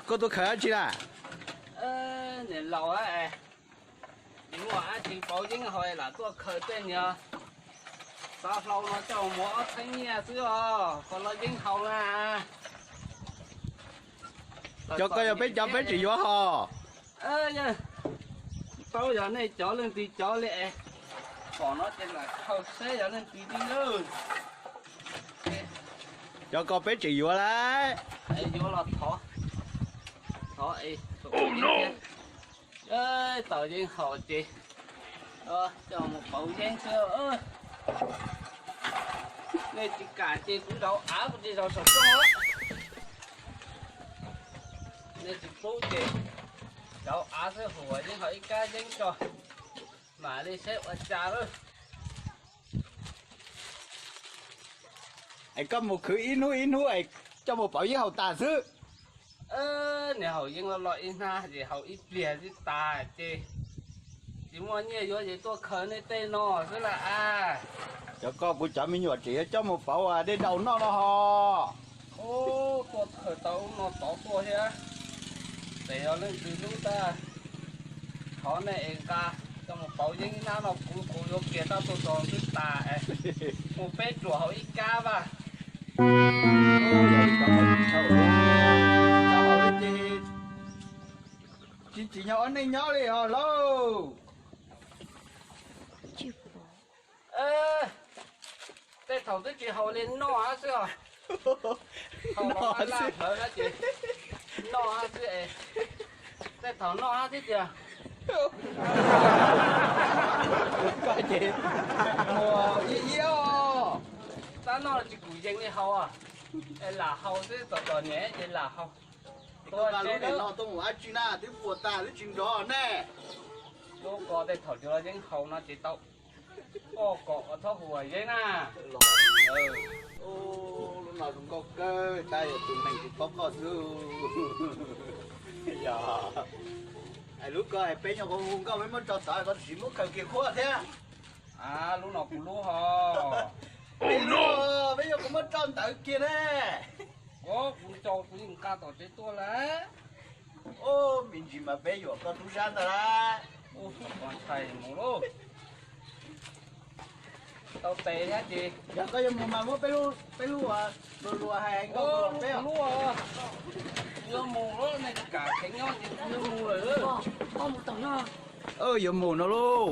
Koj tuaj khaws dab tsi na? Niam laus, muaj dab tsi pauv yeeb haus lam tuaj khaws tej niag xav hlau no coj mus ob txheeb nyiaj xwb os, qhov los yeeb haus na. Cov ko yog peb cov peb tseem yuav hos. Paub yog nej cov leej twg cov li es, pom no ces lam khaws seb yog leej twg li nawb. Cov ko peb tseem yuav lawm. Yuav los thov, thov es, tau yeeb haus ces coj mus pauv yeeb xwb. Nej tsis kam ces kuv zauv av kuv tsis zauv saum toj. Nej tsis pub ces zauv av xwb, huam yeeb haus ib kab yeeb tso, mam li saib ua cas lawm. Es koj mus khwv ib hnub ib hnub es coj mus pauv yeeb haus tas xwb. Niam haus yeeb los los ib hnab ces haus ib pliag xwb tas ces tsis muaj nyiaj yuav ces tuaj khaws nej tej no xwb lawm a. Cov ko kuv cov me nyuam tseem yuav coj mus pauv dej daus noj no hos. Tuaj khaws tau lub no tod tuaj thiab. Ces yog leej twg hlub tab thov nej es nqa coj mus pauv yeeb ib hnab no kuv kuv yuav kiag tab tuaj txog xwb tas es mus peb ruam haus ib kab vaj. Tsis tsim nyog ua neej nyob li os lauj. Tej thaum twb tsis haus li noj hab xwb os. Haus los laj laj plawv hab ces noj hab xwb es, tej thaum noj hab xwb tiag. Koj ces muag iab iab os. Tab noj tsis kum yees li haus, es lam haus xwb, tom tom niam ces lam haus. Tus vaj lub niam no tuaj mus dab tsi na, twb puas tas twb tsis nrov ne. Lub ko tej thaum cov yeeb haus no ces tau poj kom ua txhob huam yeeb na. Lub no zoo nkauj kawg, tab yog tus neeg tsis paub koj xwb. Yog, lub ko peb nyuam qhuav hu nkauj peb muab tso tod, koj tsis muab khaws kiag khuab thiab. Lub no kuv lub hos. Peb nyuam qhuav muab tso ntawd kiag ne. Kuv tso kuv yeej nqa tom tsev tuaj lawm. Ub, me ntsis mas peb yuam koj tub sab ntag lauj. Ntshai mus lauj. Tau tes thiab ces yog koj yuav mus mas muab peb lub, peb lub luag luag hais nkauj peb os. Yuav mus lauj, nej kam kheev nyob ces kuv yuav mus lawm. Yuav mus no lauj.